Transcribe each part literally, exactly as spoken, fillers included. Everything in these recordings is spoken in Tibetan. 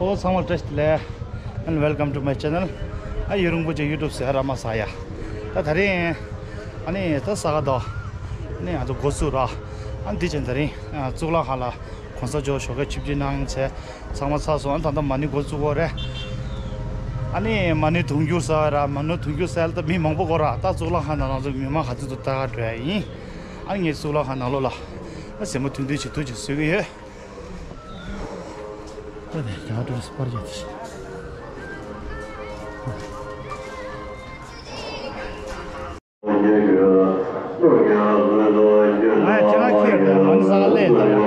ཨོ་ཚང་མ་བཀྲ་ཤིས་བདེ་ལེགས། And welcome to my channel. ཨ་ཡུན་རིང་པོ་ཅིག་ཡུ་ཊུབ་ཟེར་ར་མ་ཟ་ཡ། ད་དེ་རིང་ཨ་ནི་ད་ཟ་ག་དོ། ཨ་ནི་ང་ཚོ་འགོ་བཙུགས་ར། ཨ་འདི་བྱས་དེ་རིང་གཙུག་ལག་ཁང་ལ་གོང་ས་མཆོག་ཞོགས་ཀས་ཆིབས་བསྒྱུར་གནང་ཚེ་ཚང་མ་ཚར་སོང་། ཨ་ད་ལྟ་མ་ཎི་འགོ་བཙུགས་དགོས་རེད། ཨ་ནི་མ་ཎི་དུང་ཕྱུར་ཟ་ར། མ་ཎི་དུང་ཕྱུར་ཟ་ཡ་ལ་ད་མི་མང་པོ་དགོས་ར། ད་གཙུག་ལག་ཁང་ནང་ལ་ང་ཚོ་མི་མང་ག་ཚོད་འདུག་ལྟ་ག་འགྲོ་ཡ་ཡིན། ཨ་ངས་གཙུག་ལག་ཁང་ནང་ལོགས་ལ་ཨ་ཟེ་མོ་ཐུང་ཐུང་ཞིག་ཐུག་ཅིག་བཟོ་གི་ཡོད། ད་དེ་རྒྱ་གར་ཊུ་རི་སི་པར་རྒྱག་དེ་ཞིག་ང་ཡ་ཁྱེད་རང་ཁྱེར་དང་ང་ནི་ས་ལ་ལས་ལྟ་ཡ།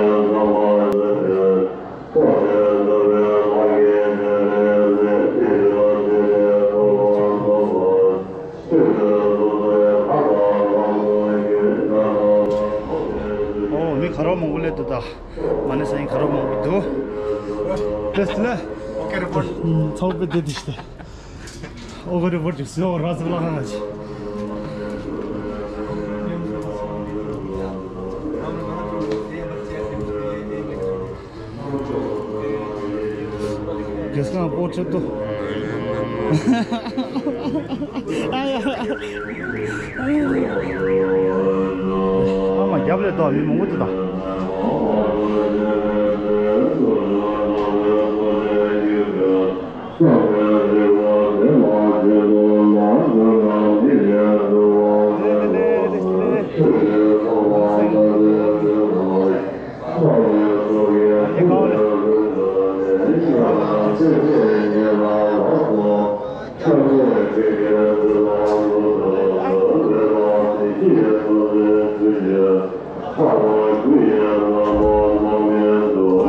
ཨོ་མི་ག་རོ་མང་པོ་སླེབས་འདུག་ད། མ་ཎི་ཟ་མཁན་ག་རོ་མང་པོ་འདུག་དེ་ལ་ཚོགས་པའི་སྡེ་འདི་ཞིག་སྟེ། ཨོ་གོ་རི་བོར་ཅིག་སུ་ཡོང་ར་ཟི་ལ་ཧ་ཅི། གེ་སང་པོ་ཆེ་ཏོ། ཨ་ཡ། ཨ་མ་རྒྱབ་ལས་ཏོ་མི་མང་པོ་འདུག་ད།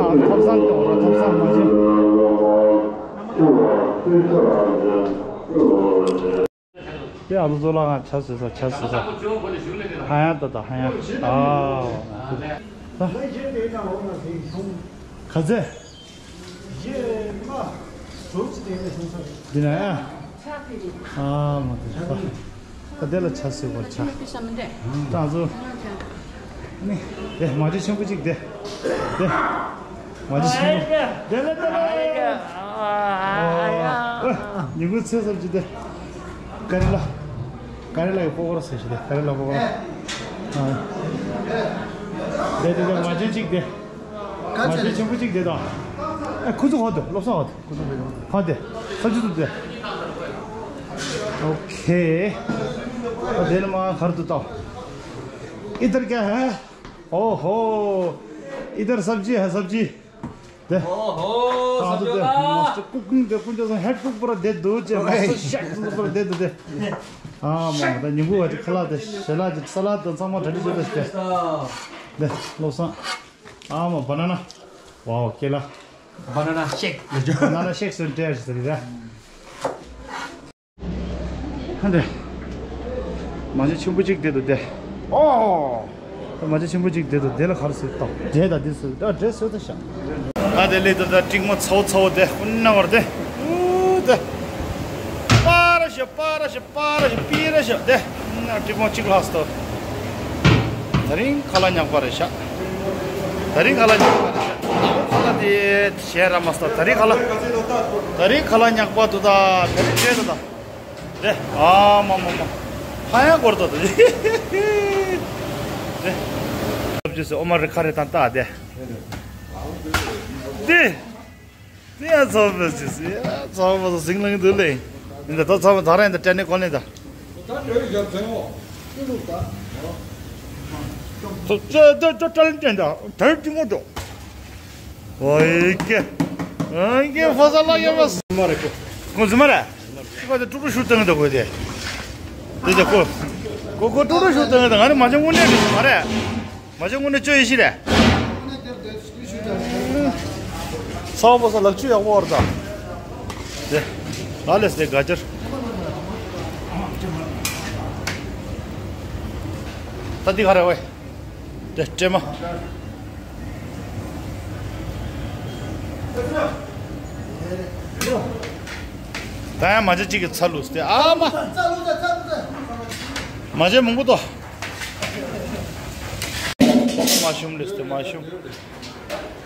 ཨ་ཐོབ་སང་ཀྱང་ར་ཐོབ་སང་མ་བྱེད། དེ་ཨ་ལོ་ཟོ་ལ་ང་ཆ་སོས་ས་ཆ་སོས་ས། ཧ་ཡང་ད་ད་ཧ་ཡང་། ཨ། ད། ག་ཚད། འདི་ན་ཡ། ཨ་མ་དེ་ད། ད་དེ་ལ་ཆ་སོས་བར་ཆ། ད་ཚོ། ནི། དེ་མ་ཇི་ཆེན་པོ་གཅིག་དེ། དེ། མ་ཇི་ཆེན་པོ། དེ་ལ་དེ་ལ། ཨ། ཉིན་གུང་ཚེ་སྲོག་གཅིག་དེ། ཀ་རི་ལ། ཀ་རི་ལ་ཡི་པོ་ཀོ་ར་ཟེར་ཞིག་དེ། ཀ་རི་ལ་པོ་ཀོ་ར། ཨ། དེ་དེ་དེ་མ་ཇི་གཅིག་དེ། མ་ཇི་ཆེན་པོ་གཅིག་དེ་དང་། ཨ་ཁུ་ཚུར་ཧོ་དེ་བློ་བཟང་ཧོ་དེ། ཁུ་ཚུར་དེ་ཧོ་དེ། ས་ཆུ་ཚུར་དེ། ཨོ་ཁེ། ཨ་དེ་ནི་མ་གར་དུ་ཏོ། इधर क्या है? ओहो, इधर सब्जी है, सब्जी। दे। ओहो, हाँ, तो दे। समझौता। मास्टर कुकिंग दे, कुछ जैसा हेड कुक पूरा दे दो, जे मास्टर शेफ तो पूरा दे दो, दे। हाँ, मामा, दा नींबू वाली खला दे, सलाद, सलाद तो सामान रेडी दे दे। दे, लो सा। हाँ, मामा, बनाना। वाओ, केला। Banana shake. बनाना शेक सुन टेस्ट दे दे। ཧ་འདྲེ། མ་ཇི་ཆེན་པོ་གཅིག་དེ་དུ་དེ། ཨོ། མ་ཇི་ཆེན་པོ་གཅིག་དེ་དུ་དེ་ལ་གར་སོད་དང་དེ་དང་དེ་སོད་ད་འདྲེ་སོད་ད་ཤ། ཨ་དེ་ལས་དུ་ད་ཀྲིག་མོ་ཚའོ་ཚའོ་དེ་ཨུན་ན་བར་དེ། ཨུ་དེ། པ་ར་ཤ་པ་ར་ཤ་པ་ར་ཤ་པི་ར་ཤ་དེ། ཨུན་ན་ཀྲིག་མོ་གཅིག་ལྷག་སྟོ། དེ་རིང་ཁ་ལག་ཉག་པ་རེད་ཤ། དེ་རིང་ཁ་ལག་ཉག་པ་རེད་ཤ། ཁ་ལག་དེ་ཤེས་ར་མ་སྟོ། དེ་རིང་ཁ་ལག་དེ་རིང་ཁ་ལག་ཉག་པ་དུ་ད་དེ་རིང་བྱས་དུ་ད། རེད། ཨ་མ་མ་མ། ཧ་ཡང་སྐོར་ཏོ་ཏོ། རེད། ཚབ་ཅེས་སུ་ཨོ་མ་རི་ཁ་རེ་དང་ཏ་དེ། དེ། དེ་ཡང་ཚོགས་པ་ཅེས་སུ་ཡང་ཚོགས་པ་ཚོ་ཟིང་ལང་དུ་ལེ། འདི་ད་ཚོགས་པ་ད་ར་ཡིན་ད་ཏྲ་ནི་གོ་ནི་ད། ད་ཏྲ་ཡི་ཞབས་ཚན་འོ། ཅི་ལུགས་ད། ཚོ་ཅོ་ད་ད་ཏྲ་ལན་ཅན་ད་ད་ཏི་མོ་ཏོ། ཨོ་ཡེ་ཀེ། ཨོ་ཡེ་ཀེ་ཕོ་ས་ལ་ཡོད་མ་སི་མ་རེད་ཀོ། ཁོང་ཟི་མ་རེད། ཁོ་ཚོ་ཀྲུ་ཀྲུ་ཤུ་བཏང་གི་འདུག་གོ་དེ། དེ་དེ་ཁོ། ཁོ་ཁོ་ཀྲུ་ཀྲུ་ཤུ་བཏང་གི་འདུག་ང་ནི་མ་བྱན་དངོས་གནས་འདུག་མ་རེད། མ་བྱན་དངོས་གནས་བཅོ་ཡི་ཤི་རེད། ཚ་བོ་ས་ལག་ཆུ་ཡག་པོ་བར་ད། དེ། ལ་ལས་དེ་ག་ཅར། ད་འདི་ག་རེ་བས། དེ་སྤྲེལ་མ། ད་ཡང་མ་ཇི་གཅིག་གི་ཚ་ལུས་ཏེ་ཨ་མ། མ་ཇི་མང་པོ་ཏོ། མ་ཤུམ་ལུས་ཏེ་མ་ཤུམ།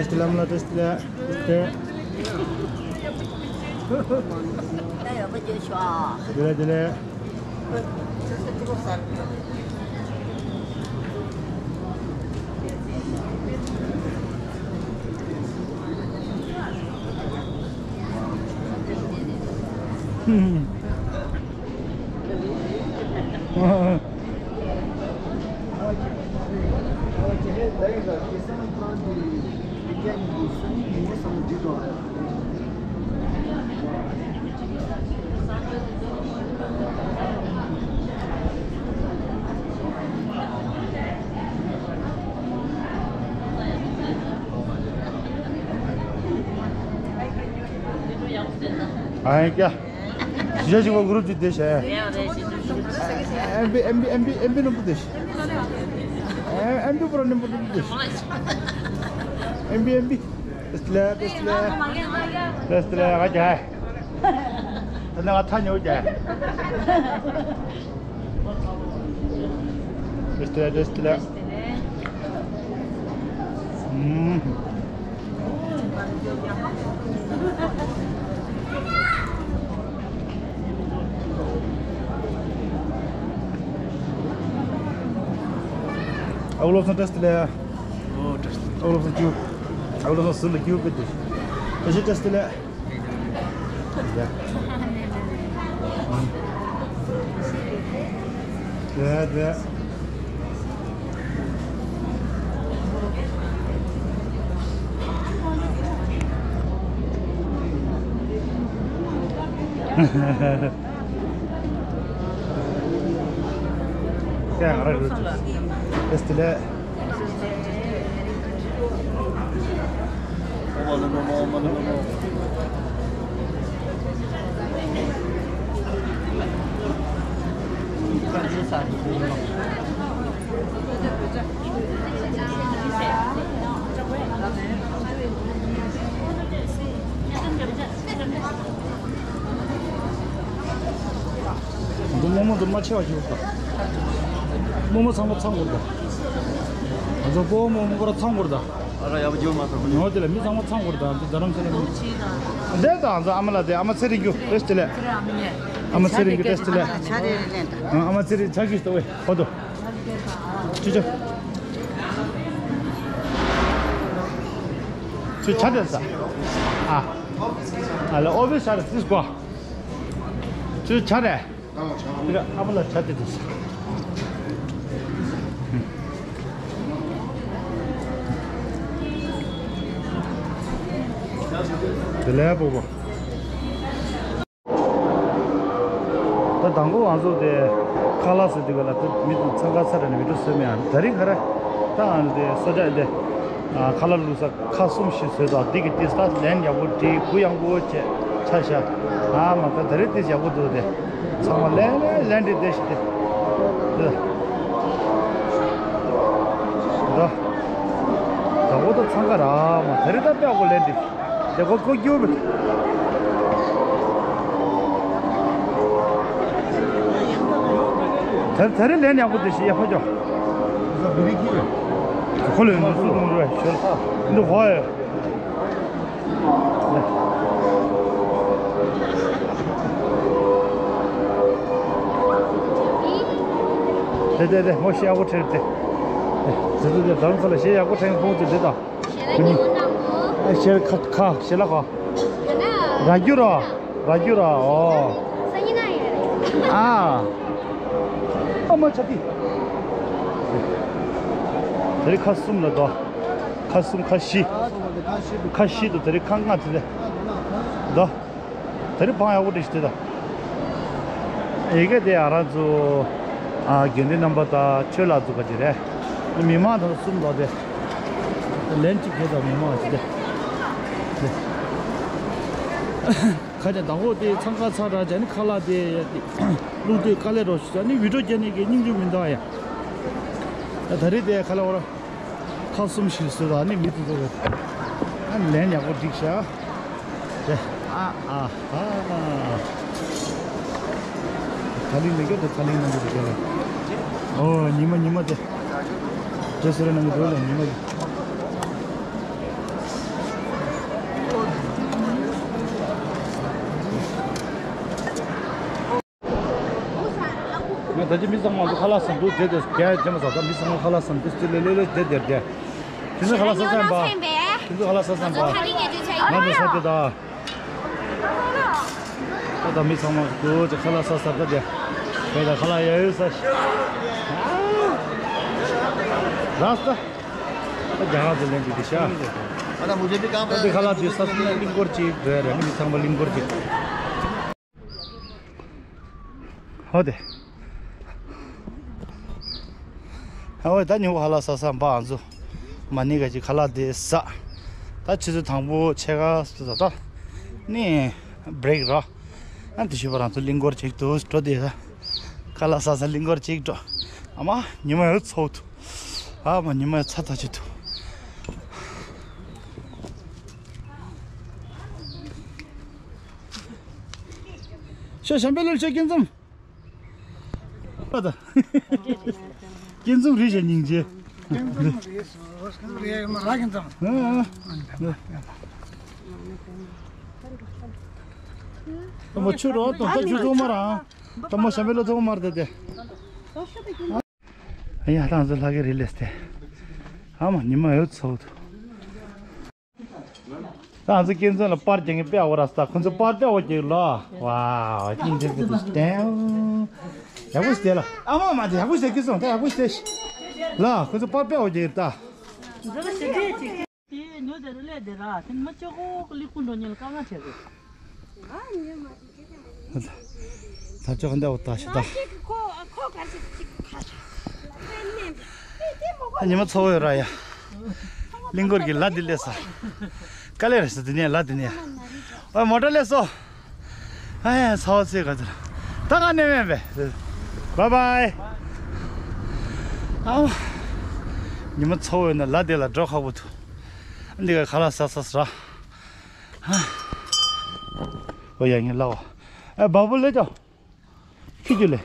བཀྲ་ཤིས་བདེ་ལེགས། བཀྲ་ཤིས་བདེ་ལེགས། བཀྲ་ཤིས་བདེ་ལེགས། བདེ་ལེགས། བདེ་ལེགས། ཨ་ཡ་ཀྱ། ཞི་ཞ་ཞིག་པ་གུ་རུབ་ཅིག་དེ་བྱས། ཨེམ་པི་ཨེམ་པི་ཨེམ་པི་ཨེམ་པི་རྣམ་པོ་དེ་བྱས། ཨེམ་པི་པོ་ར་རྣམ་པོ་རྣམ་པོ་དེ་བྱས། ཨེམ་བི་ཨེམ་བི། བཀྲ་ཤིས་བདེ་ལེགས། བཀྲ་ཤིས་བདེ་ལེགས། བཀྲ་ཤིས་བདེ་ལེགས། ང་རྒྱལ། ད་ནི་ང་ཐག་ཉེ་བོ་རྒྱལ། བཀྲ་ཤིས་བདེ་ལེགས། བཀྲ་ཤིས་བདེ་ལེགས། ཨུམ། ཨ་ཁུ་བློ་བཟང་བཀྲ་ཤིས་བདེ་ལེགས། ཨོ་བཀྲ་ཤིས་བདེ་ལེགས། ཨ་ཁུ་བློ་བཟང་སྐྱུག་ཨ་ཁུ་བློ་བཟང་ཟུར་ལ་སྐྱུག་པའི་དུས། བཀྲ་ཤིས་བཀྲ་ཤིས་བདེ་ལེགས། རྨོ་མོ་འདི་མ་ཆེ་བ་ཞིག་ཡོད་པ། རྨོ་མོ་ཚང་མ་ཚང་དགོས་ད། ང་ཚོ་སྤོ་བོ་རྨོ་མོ་པར་ཚང་དགོས་ད། ཨ་ར་ཡག་པོ་བསྒྱུར་མ་སོང་། ངོ་དེ་ལ་མི་ཚང་མ་ཚང་དགོས་ད། འདི་རྡ་རམ་ས་ལ་མི། འདི་ད་ང་ཚོ་ཨ་མ་ལགས་དེ། ཨ་མ་ཚེ་རིང་སྐྱུག་བཀྲ་ཤིས་བདེ་ལེགས། ཨ་མ་ཚེ་རིང་སྐྱུག་བཀྲ་ཤིས་བདེ་ལེགས། ཨ་མ་ཚེ་རིང་ཆ་གིས་ལྟོས་བས། ཧོ་དོ། ཅི་ཅི། ཅི་ཆ་དེ་ས། ཨ། ཨ་ལ་ཨོ་བི་ཤ་རེ་སིས་གོ། ཅི་ཆ་རེ། ཨ་མ་ལ་ཆ་དེ་དེ་ས། དེ་ལས་པོ་པོ། ད་དང་པོ་ང་ཚོ་དེ་ཁ་ལག་ཟེར་དུས་ག་ལ་ད་མི་དང་འཚང་ཁ་ཚ་ར་ནས་མི་འགྲོ་སྲོལ་མེད་ཨ། ད་རིང་ཁ་ར་ད་ང་ཚོ་དེ་སོ་ཇ་དེ་ཁ་ལག་བླུགས་ས་ཁ་གསུམ་བཞི་བཟོས་དང་། འདི་གི་ཏིས་ད་ལན་ཡག་པོ་བྲིས། གུ་ཡངས་པོ་བྱས་ཆ་བཞག་ཨ་མ་ད་ད་རིང་ཏིས་ཡག་པོ་འདུག་དེ་ཚང་མ་ལན་ལན་ལན་བྲིས་བསྡད་ཤི་དེ། ད་ད་འོ་ད་འཚང་ཁ་ར་མ་ད་རིང་ད་དཔེ་ཡག་པོ་ལན་བྲིས། དེ་ཁོ་ཁོ་སྐྱུར་བས། དེ་དེ་རིང་ལན་ཡག་པོ་དེ་ཞིག་ཡག་པོ་ཅོ། ཁོ་ལས་ནུ་སུ་དུང་རུ་ཤོར་འདི་ཧོ་ཡ། དེ་དེ་དེ་ཧོ་ཤི་ཡག་པོ་ཁྲེར་དེ། དེ་དེ་དེ་རྡ་རམ་ས་ལ་ཤི་ཡག་པོ་ཁྲེང་ཕུང་དེ་དེ་དང་། ཞལ་ལག་ཁ་ཁ་ཞལ་ལག་ཁ། ར་རྒྱུ་ར། ར་རྒྱུ་ར་ཨོ། ཨ། ཨ་མ་ཆ་ཏི། དེ་རིང་ཁ་གསུམ་ལ་དོ། ཁ་གསུམ་ཁ་བཞི། ཁ་བཞི་དུ་དེ་རིང་ཁ་ལྔ་དེ་ལས་དོ། དེ་རིང་བང་ཡག་པོ་བསྒྲིགས་ཤིག་དེ་དང་། ཡི་གེ་དེ་ཨ་རང་ཚོ་ཨ་དགེ་འདུན་རྣམ་པ་དང་ཆོས་ལགས་ཚོ་ག་ཅི་རེད། མི་མང་དང་གསུམ་ལོག་དེ། ལན་གཅིག་དེ་དང་མི་མང་ཅི་དེ། ཁ་ཅིག་དང་པོ་དེ་འཚང་ཁ་ཚ་ར་ཅ་ནི་ཁ་ལག་དེ་ཡ་དེ་བླུག་དུས་དཀའ་ལས་རོ་ཞུ་ས་ནི་བི་ཌིའོ་རྒྱག་ནི་གི་སྙིང་རྗེ་མི་འདུག་ཨ་ཡ། ད་རེས་དེ་ཁ་ལག་བོར། ཁ་གསུམ་ཞིག་བཟོས་དང་ནི་མི་དེ་ཚོ་གི་ཨ་ལན་ཡག་པོ་བསྒྲིགས་ཤག་དེ་ཨ་ཨ་ཨ། ཐ་ལིང་ལས་ཀྱི་དེ་ཐ་ལིང་ནང་གི་དེ་ག་ལ། ཨོ་ཉི་མ་ཉི་མ་དེ། དེ་སུ་རེ་ནང་གི་དེ་ལ་ཉི་མ་གི། ང་ད་ཅི་མི་ཚང་མ་ཚོ་ཁ་ལག་ཟ་འདུག་བསྡད་དེ་རྒྱ་ཇེ་མ་ཟ་ད་མི་ཚང་མ་ཁ་ལག་ཟ་འདུག་དེ་ལེ་ལེ་ལེ་བསྡད་དེ་རྒྱ། ཁྱེད་ཚོ་ཁ་ལག་ཟ་ཟ་ཡིན་པ། ཁྱེད་ཚོ་ཁ་ལག་ཟ་ཟ་ཡིན་པ། ང་ཚོ་ཟ་དེ་ད། ད་ད་མི་ཚང་མ་འདུག་ཅེ་ཁ་ལག་ཟ་ཟ་ད་དེ། ཁྱེད་ད་ཁ་ལག་ཡ་ཡོད་ཟ། ར་ས། ད་རྒྱ་གར་དུ་ལེན་དུ་དེ་ཤ། ད་དེ་ཁ་ལག་དེ་ས་སུ་ན་གླིང་སྐོར་ཅིག་འགྲོ་ཡ་རེད། མི་ཚང་མ་གླིང་སྐོར་ཅིག་ཧོ་དེ། ཧོ་ད་ཉིན་གུང་ཁ་ལག་ཟ་ས་འབའ་ང་ཚོ་མ་ཎི་ག་ཅིག་ཁ་ལག་དེ་ཟ། ད་ཆུ་ཚོད་དང་པོ་ཕྱེད་ཀ་ཟ་ད་ནི་བྷི་རེག་ར། ཨ་དེ་ཞུ་བ་རང་ཚོ་གླིང་སྐོར་ཅིག་ཏུ་འགྲོ་དེ་ད་ཁ་ལག་ཟ་ས་གླིང་སྐོར་ཅིག་འགྲོ། ཨ་མ་ཉི་མ་ཡོད་ཚོགས་ཐུ། ཨ་མ་ཉི་མ་ཡོད་ཚ་ཐ་ཆེ་ཐུ། ད་ཤམ་པའི་ལོར་ཆ་སྐྱིན་འཛོམས། ཨ་ད། སྐྱིན་འཛོམས་རེད་ཤག་སྙིང་རྗེ། སྐྱིན་འཛོམས་རེད་སོ་སྐྱིན་འཛོམས་རེད་མ་ར་སྐྱིན་འཛོམས། ཨ་ཨ། ད་མ་ཆུ་རོ་ཏོ་ད་ཆུ་ཚོགས་མ་ར། ད་མ་ཤམ་པའི་ལོ་ཚོགས་མ་ར་ད་དེ། ཨ་ཡ་ད་ང་ཚོ་ལྷ་གི་རི་ལས་ཏེ། ཨ་མ་ཉི་མ་ཡོད་ཚོགས་འདུག་ད་ང་ཚོ་སྐྱིན་འཛོམས་ལ་པར་རྒྱག་མཁན་དཔེ་ཡག་པོ་རག་སོང་། ད་ཁོ་ཚོ་པར་དཔེ་ཡག་པོ་རྒྱག་ལོ། ཝའོ་སྙིང་རྗེ་པོ་འདུག་ལྟ། ཡག་པོ་ཞིག་བསྡད་ལ། ཨ་མ་མ་དེ་ཡག་པོ་ཞིག་བསྡད་ཀྱི་སོང་། ད་ཡག་པོ་ཞིག་བསྡད་ཤིག་ལ། ཁོ་ཚོ་པར་དཔེ་ཡག་པོ་རྒྱག་ད། དེ་ཉོ་དེ་རུ་ལས་དེ་ར་དེ་མ་ཅོ་གོ་ལི་ཀུན་འགྲོ་ཉལ་དཀའ་ངལ་འཕྲད་གི། ད་ཅོ་ག་འདྲ་བོ་ད་ཤི་ད། ཉི་མ་ཚོ་ཡོད་ར་ཡ། གླིང་སྐོར་གྱི་ལ་འདི་ལས་ས། དཀའ་ལས་རེད་ས་འདི་ནས་ལ་འདི་ནས། ཨོ་མོ་ཊ་ལས་སོ། ཨ་ཡ་ཚ་བ་ཚེ་ག་ཚོད། ད་ག་ནས་མེད་པས། བཱའི་བཱའི། ཨ། ཉི་མ་ཚོ་ཡོད་ན་ལ་འདི་ལ་འགྲོ་ཁག་པོ་འདུག་འདི་ག་ཁ་ལག་ཟ་ས་ཟ། ཨོ་ཡ་ངས་ལ་བ། ཨ་བ་བུ་ལེ་ཅོ། ཁྱི་རྒྱུ་ལེ།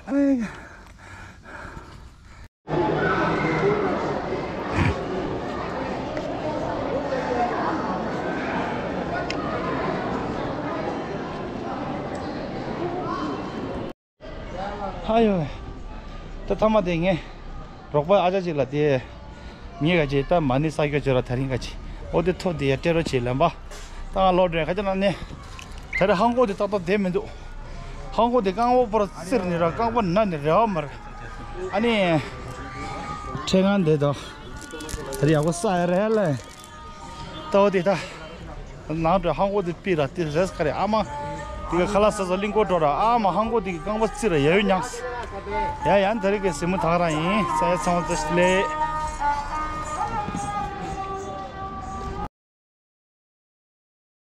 ཨ་ཡ། ཨ་ཡོ། ད་ཐ་མ་དེ་ངས་རོགས་པ་ཨ་ཅག་ཅིག་ལ་དེ། ངས་ག་ཅིག་ད་མ་ཎི་བསགས་རྒྱུ་བྱོས་ར་ད་རིང་ག་ཅིག་འོ་དེ་ཐོ་དེ་ཡ་སྤྲད་རོགས་བྱེད་ལན་པ། ད་ང་ལོག་འགྲོ་ཡ་ཁ་ཅིག་ན་ནས། ད་རེས་ཧང་གོ་དེ་ཏག་ཏག་བསྡད་མི་འདུག་ཧང་གོ་དེ་རྐང་པ་པོར་བཙིར་ནས་ར་རྐང་པ་ན་ནས་རེ་བ་མ་རེད། ཨ་ནི། ཁྲེ་ང་འདི་དང་། ད་རེས་ཡག་པོ་བསགས་ཡ་རེད་ལ། ལྟ་བ་དེ་ད། ནང་དུ་ཧང་གོ་དེ་པི་ར་དེ་རེས་ཁ་རེ་ཨ་མ། དེ་ག་ཁ་ལག་ཟ་ཟ་གླིང་སྐོར་འགྲོ་ར་ཨ་མ་ཧང་གོ་དེ་གི་རྐང་པ་བཙིར་ར་ཡ་ཡོད་ཉག་ཡ་ཡ་ད་རེས་གི་སེ་མོ་ཐག་རང་ཡིན་ས་ཡ་ཚང་བ་ཙི་ལེ།